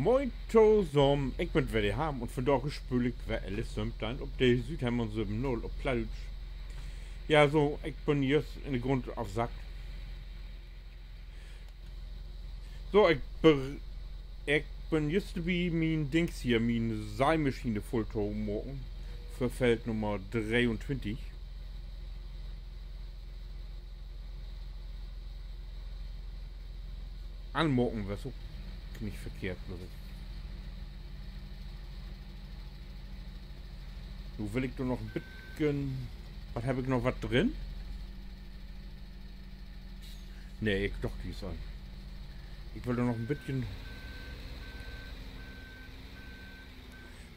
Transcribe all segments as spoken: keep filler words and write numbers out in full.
Moin tosamen, ik bün weer de Harm un vandaag speel ik weer L S söventeihn op de Südheimat söven null op Plattdüütsch. Ja, so, ik bün jüst in de Grund afsackt. So, ik bün, ik bün jüst dorbi, mien Dings hier, mien Saimaschien vull to maken. För Feld Nummer dreeuntwintig. Anmaken weer ok nich verkehrt, glööv ik. Nu will ik dor noch en beten, wat heff ik noch wat drin? Nee, ik doch, de is all. Ik will dor noch en beten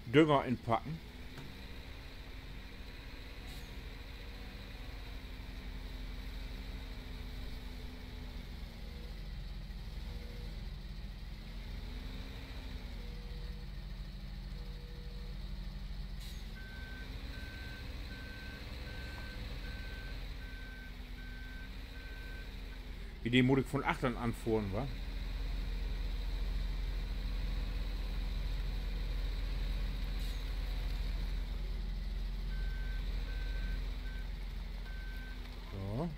Dünger inpacken. Idee, mutt ik von achtern anfohren, wa? So.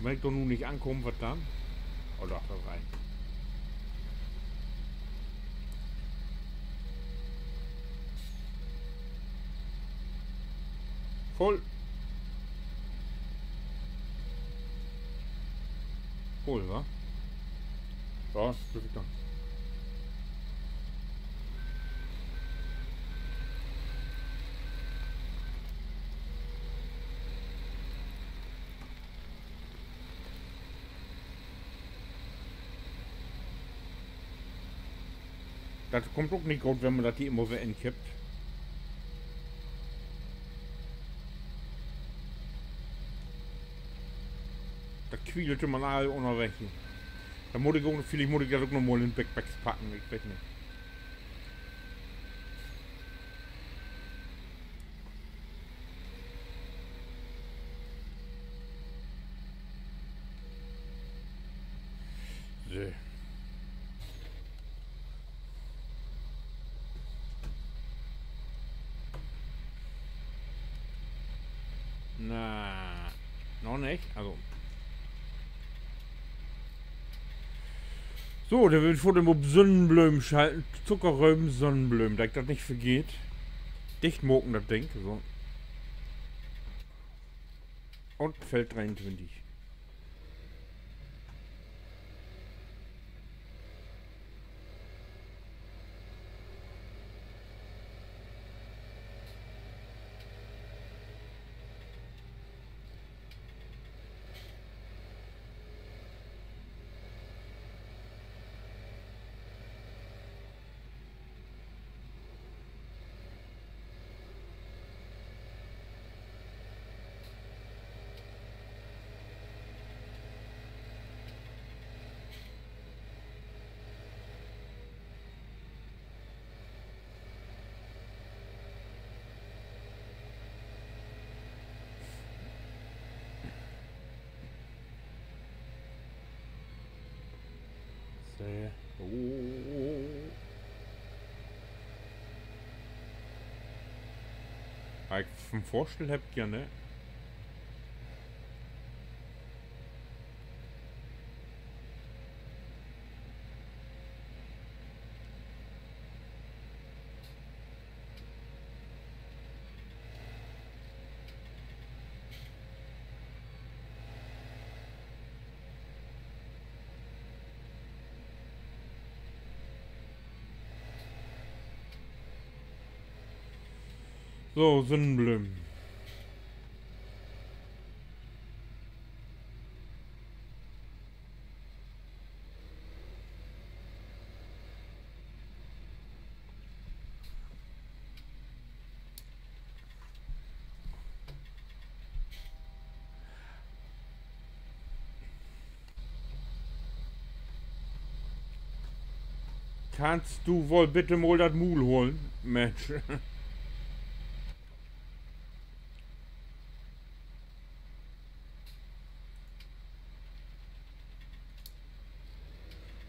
Wenn ik dor nu nich ankaam, wat denn? Oh, doch, dor rein. Vull. Vull, wa? Ja, dat glööv ik denn. Dat kummt ok nich goot, wenn man dat hier immer weer inkippt. Dat quielt man all ünnerwegs. Denn mutt ik ok, villicht mutt ik dat ok noch mal in Backpacks packen, ik weet nich. So. Na, noch nich. Also. So, denn will ik foorts even op Sünnenblömen schalten. Zuckerröven, Sünnenblömen, dat ik dat nich vergeet. Dicht maken dat Ding, so. Un Feld dreeuntwintig. So. Oh. Hebb ik vun Vörstell, hebb ik ja, ne? So, Sünnenblömen. Kannst du woll bitte mal dat Muul holen, Minsch?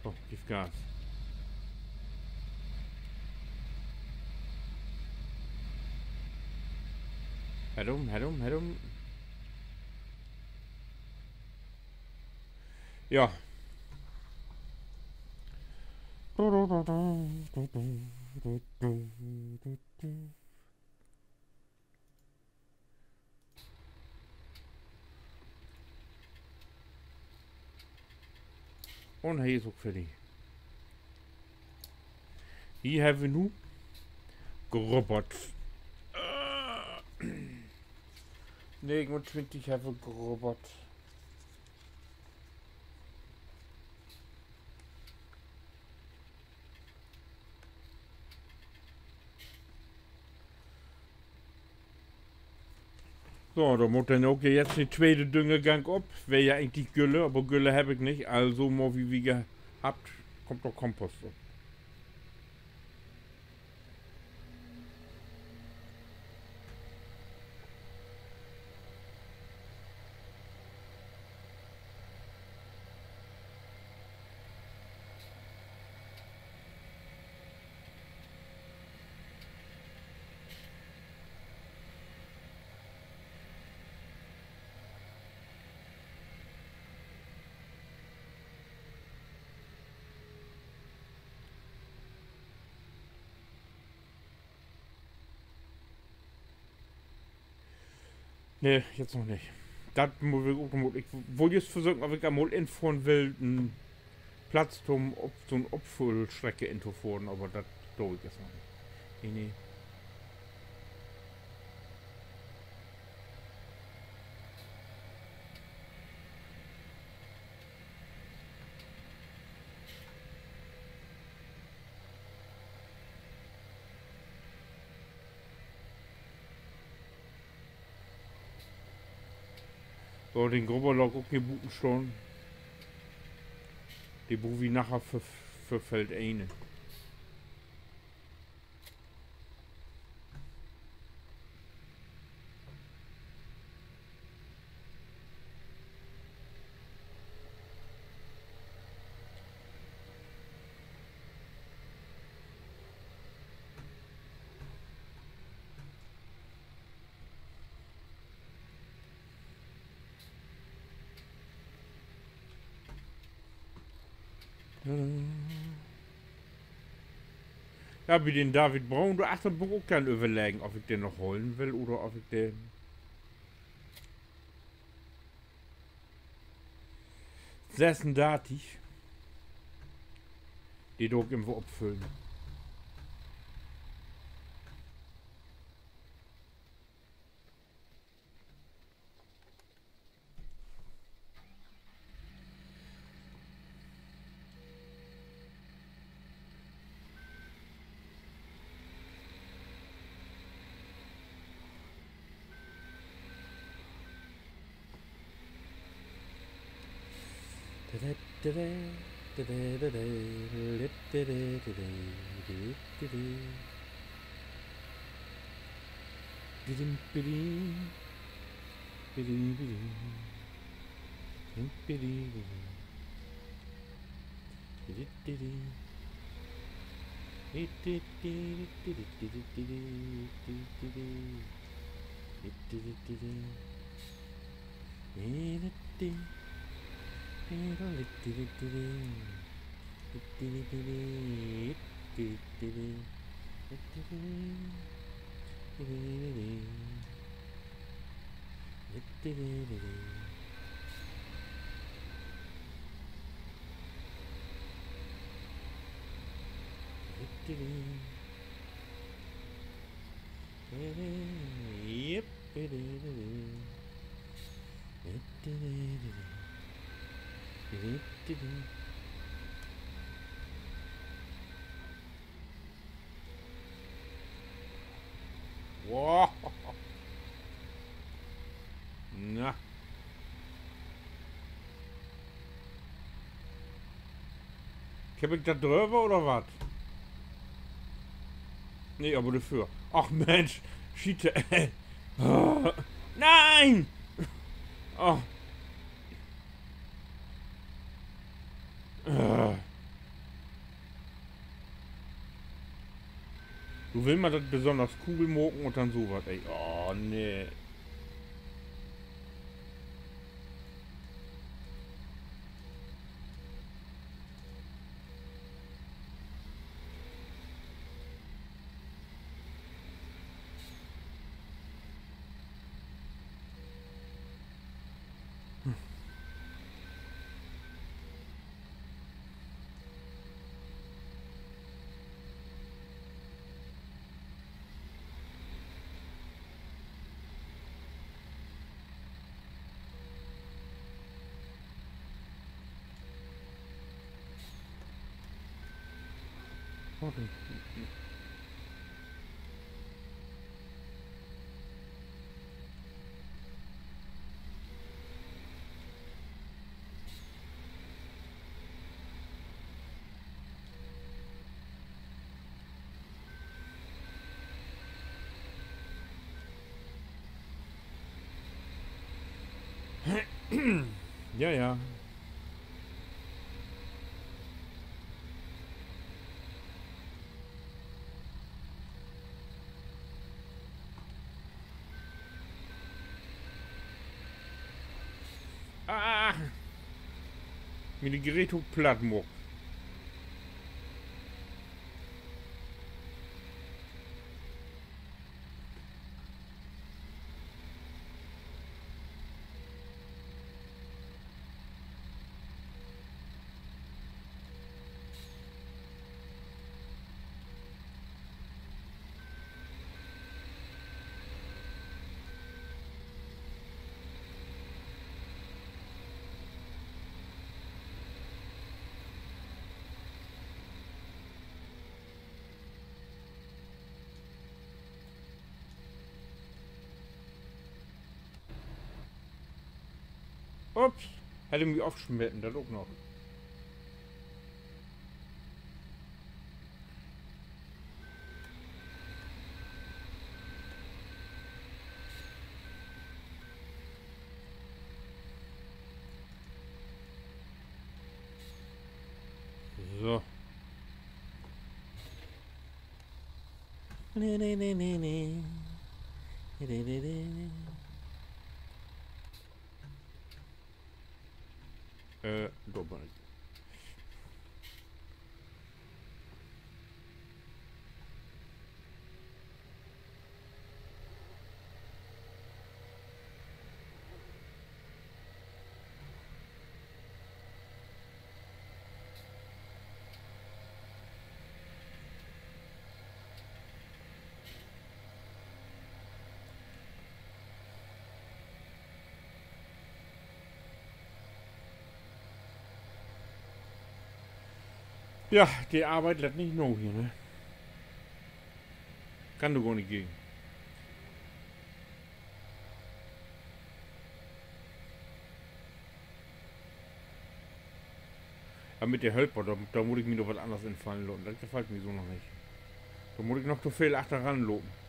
So, giff Gas. Herum, herum, herum. Ja. Un he is ok fertig. Hier hebbt wi nu grubbert. Negenuntwintig hebbt wi grubbert. So, dor mutt denn ok jetzt de tweede Düngergang op. Weer ja egentlich Gülle, aver Gülle heff ik nich. Also maak wi, wi gehabt, kummt doch Kompost op. Nee, jetzt noch nich. Dat mutt ik ok mal, ik wull jüst versöken, of ik eenmal infohren will, en Platz to'n op-, so'n Opfüllstrecke intofohren, aver dat do ik eerst noch nich. Nee, nee. So, den Grubberlock ok hier buten stahn. De bruuk wi naher för, för Feld een. Ja, bi den David Braun, dor achtern bün ik ok an överleggen, of ik den noch holen will oder of ik den sessundartig, de do ok immer opfüllen. Wow. Na. Kipp ik dat dröver oder wat? Nee, aver dorför. Ach Mensch, Schiete, ey. Nein! Oh. Äh. Du willst mal dat besonders cool maken un denn so wat, ey. Oh, nee. Ja, ja. Ah! Miene Geräte platt maakt. Ups, hett he mi ofsmeten, dat ok noch. So. Nee, nee, nee, nee, nee. Nee, nee, nee, nee, nee. Äh, dor bün ik. Ja, de Arbeit lett nich na hier, ne? Kann doch gor nich gehen. Ja, mit de Hölper, dor, dor mutt ik mi noch wat anners infallen laten. Dat gefallt mi so noch nich. Dor mutt ik noch to veel achteran lopen.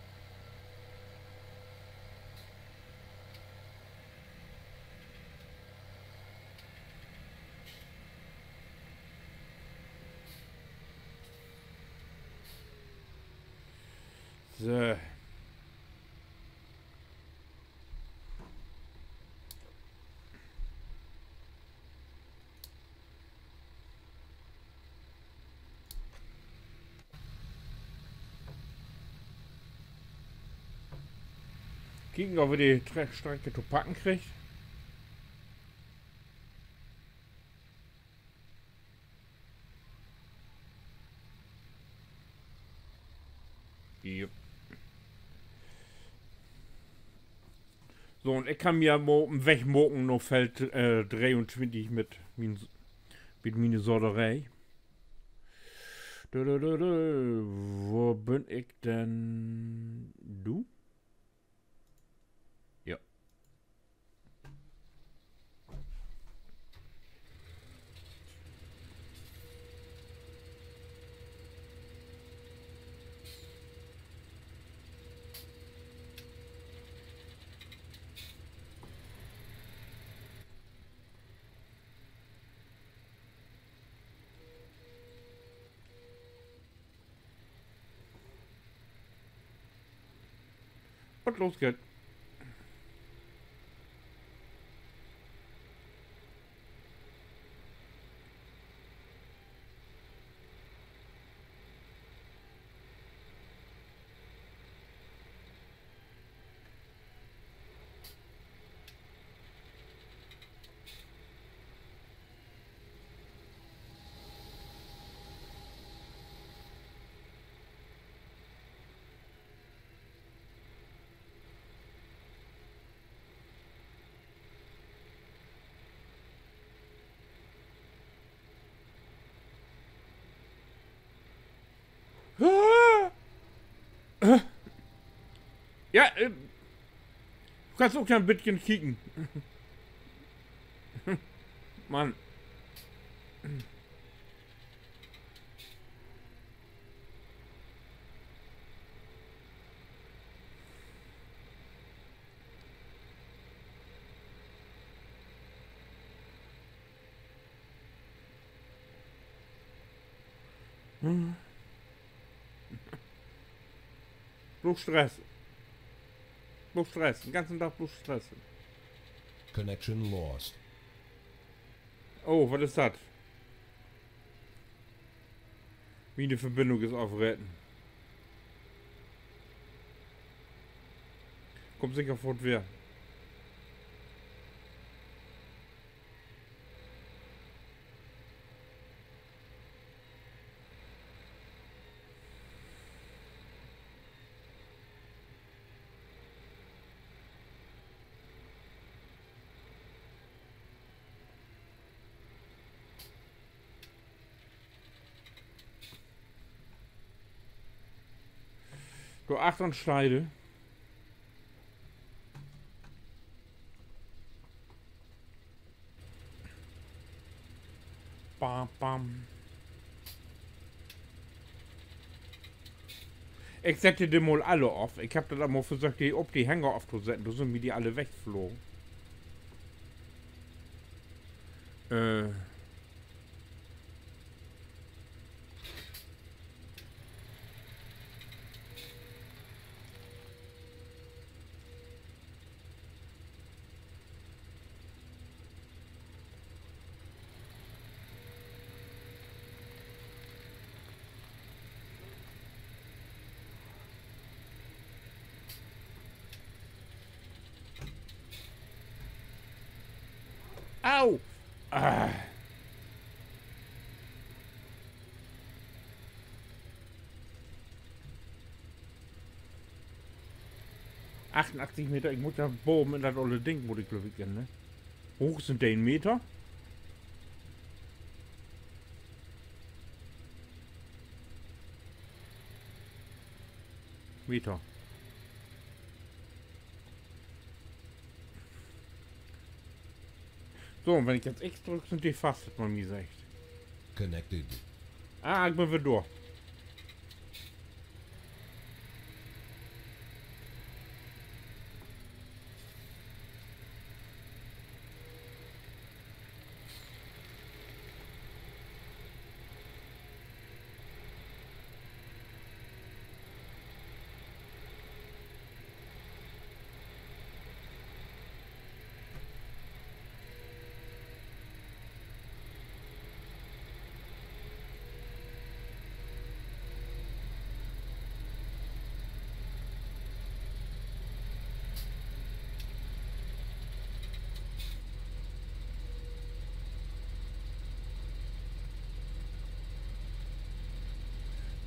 So. Kieken, of wi de Tre-, Strecke to packen kriegt. Jupp. So, un ik kann mi mal op 'n Weg maken na Feld, äh, dreeuntwintig mit mien, mit miene Sorteree. Dö, dö, dö, dö. Wo bün ik denn? Du? Ja. Los geht's. Ja, äh, du kannst ok en bitjen kieken. Mann. Hm. Bloot Stress. Bloot Stress. Den ganzen Dag bloot Stress. Connection lost. Oh, wat is dat? Miene Verbindung is afraten. Kummt seker foort weer. Dor achtern steiht he. Bam, bam. Ik sett de mal alle of. Ik hebb dat al mal versöcht, de op de Hänger oftosetten. Dor sünd mi de alle wegflagen. Äh. Au! Ah. Achtunachtzig Meter, ik mutt dor baven in dat olle Ding, mutt ik, glööv ik, in, ne? Hooch sünd de en Meter? Meter. So, un wenn ik nu X drück, sünd de fast, hett man mi seggt. Connected. Ah, ik bün weer dor.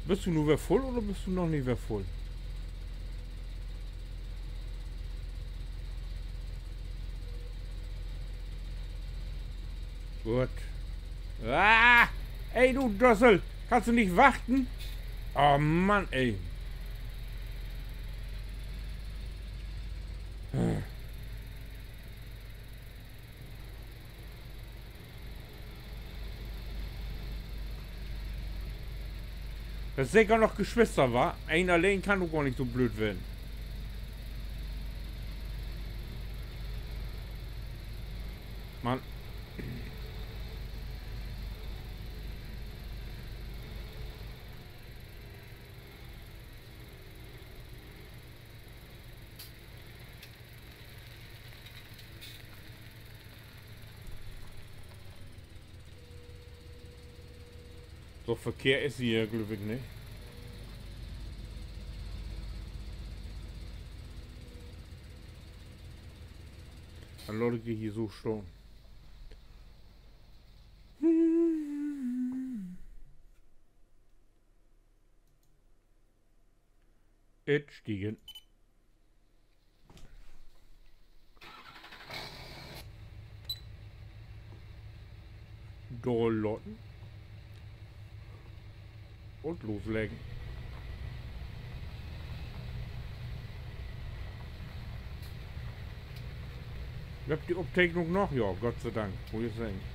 Büst du nu weer vull oder büst du noch nich weer vull? Goot. Ah! Ey, du Düssel! Kannst du nich wachten? Oh Mann, ey. Dat seker noch Geschwister, wa? Een alleen kann ok gor nich so blööd ween. Mann. So verkehrt is hier, glööv ik, nich. Denn laat ik de hier so stahn. Utstiegen. Daallaten. Un losleggen. Löppt de Opteknung noch? Ja, Gott sei Dank, mutt ik seggen.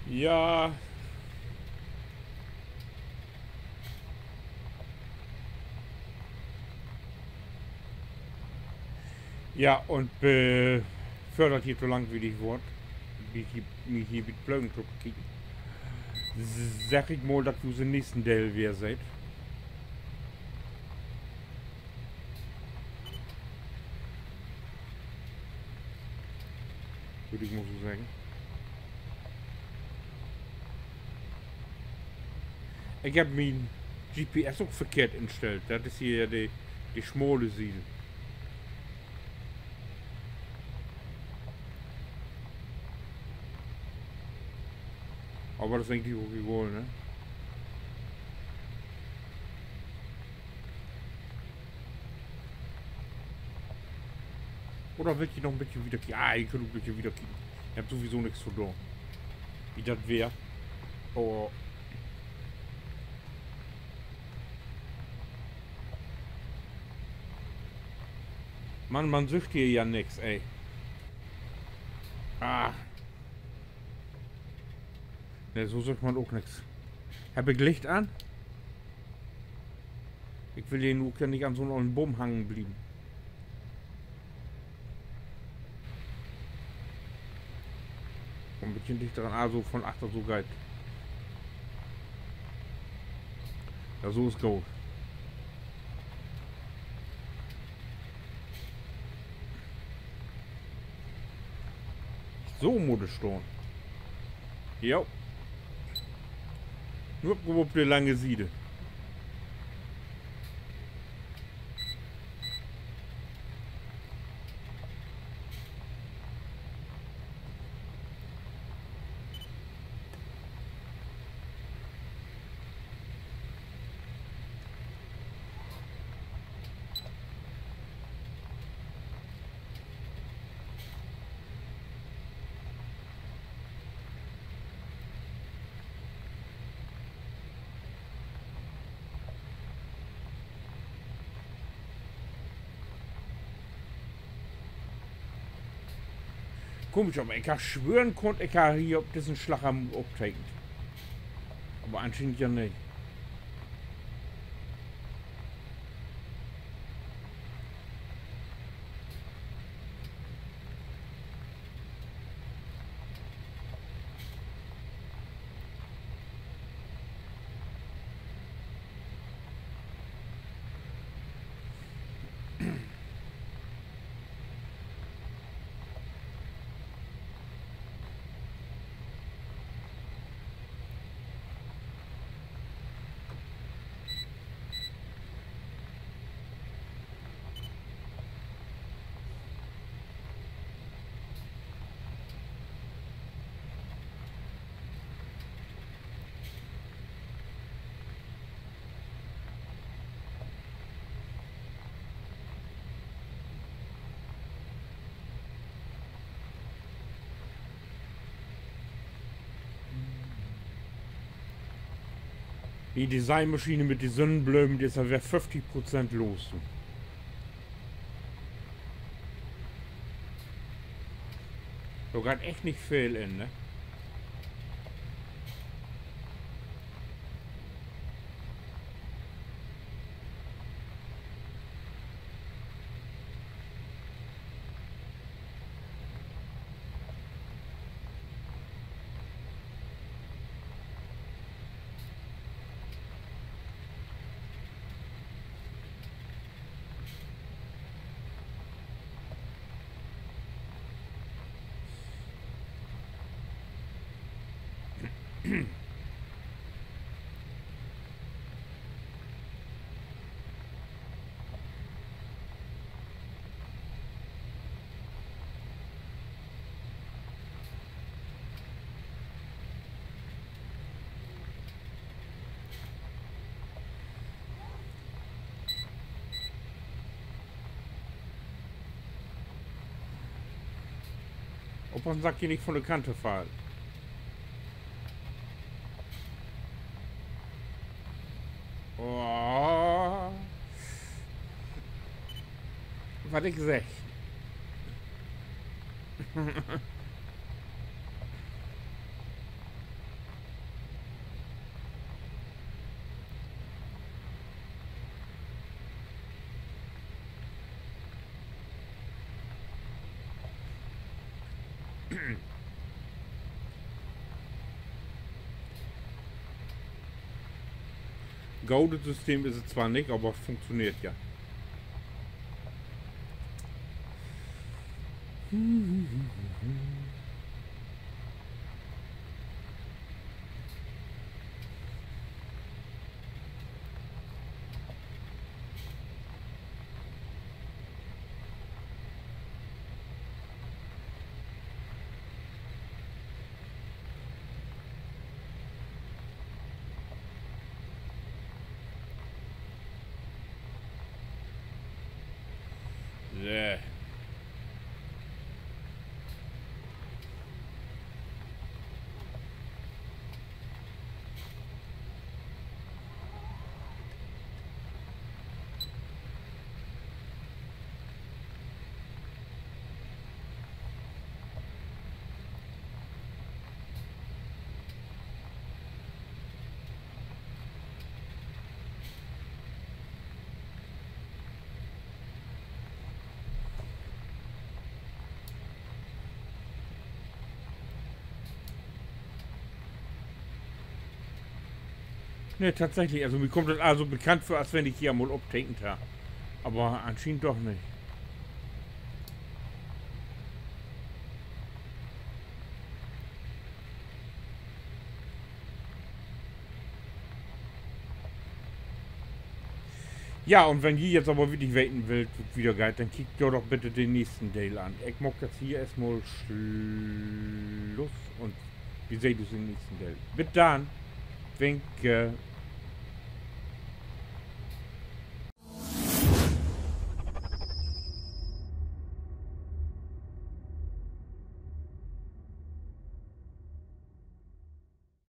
Ja. Ja, un bevör dat hier to langwielig word, mi hier, mi hier bi 't Plögen to bekieken, segg ik mal, dat wi uns in'n nächsten Deel weer seht. Wull ik mal so seggen. Ik heff mien G P S ok verkehrt instellt. Dat is hier ja de, de smale Sied. Aver dat is egentlich ok egal, ne? Oder wüllt ji noch en beten wieder kieken? Ah, ji köönt ok en beten wieder kieken. Ji hebbt sowieso nix to doon. Wie dat weer. Oh. Man, man süht hier ja nix, ey. Ah. Nee, so süht man ok nix. Heff ik Licht an? Ik will hier nu ok ja nich an so'n ollen Boom hangen blieven. En beten dichter ran, also von achter so geiht. Ja, so is goot. So mutt he stahn. Jo. Nu op de lange Siede. Komisch, aver ik harr swören kunnt, ik harr hier op dissen Slag al optekent. Aver anschienend ja nich. De Designmaschien mit de Sünnenblomen, de is al weer föfftig Prozent los, du. Dor geiht echt nich veel in, ne? Oppassen, dat ik hier nich von de Kant fall. Oh. Wat ik segg. Godet System is et zwar nich, aver funktioneert ja. So. Nee, tatsächlich. Also, mi kummt dat also bekannt vör, as wenn ik hier al mal optekent harr. Aver anschienend doch nich. Ja, un wenn ji nu aver würklich weten wüllt, wo 't wiedergeiht, denn kiekt jo doch bitte den nächsten Deel an. Ik maak nu hier eerstmal Sluss un wi seht us in'n nächsten Deel. Bit dann. Winke.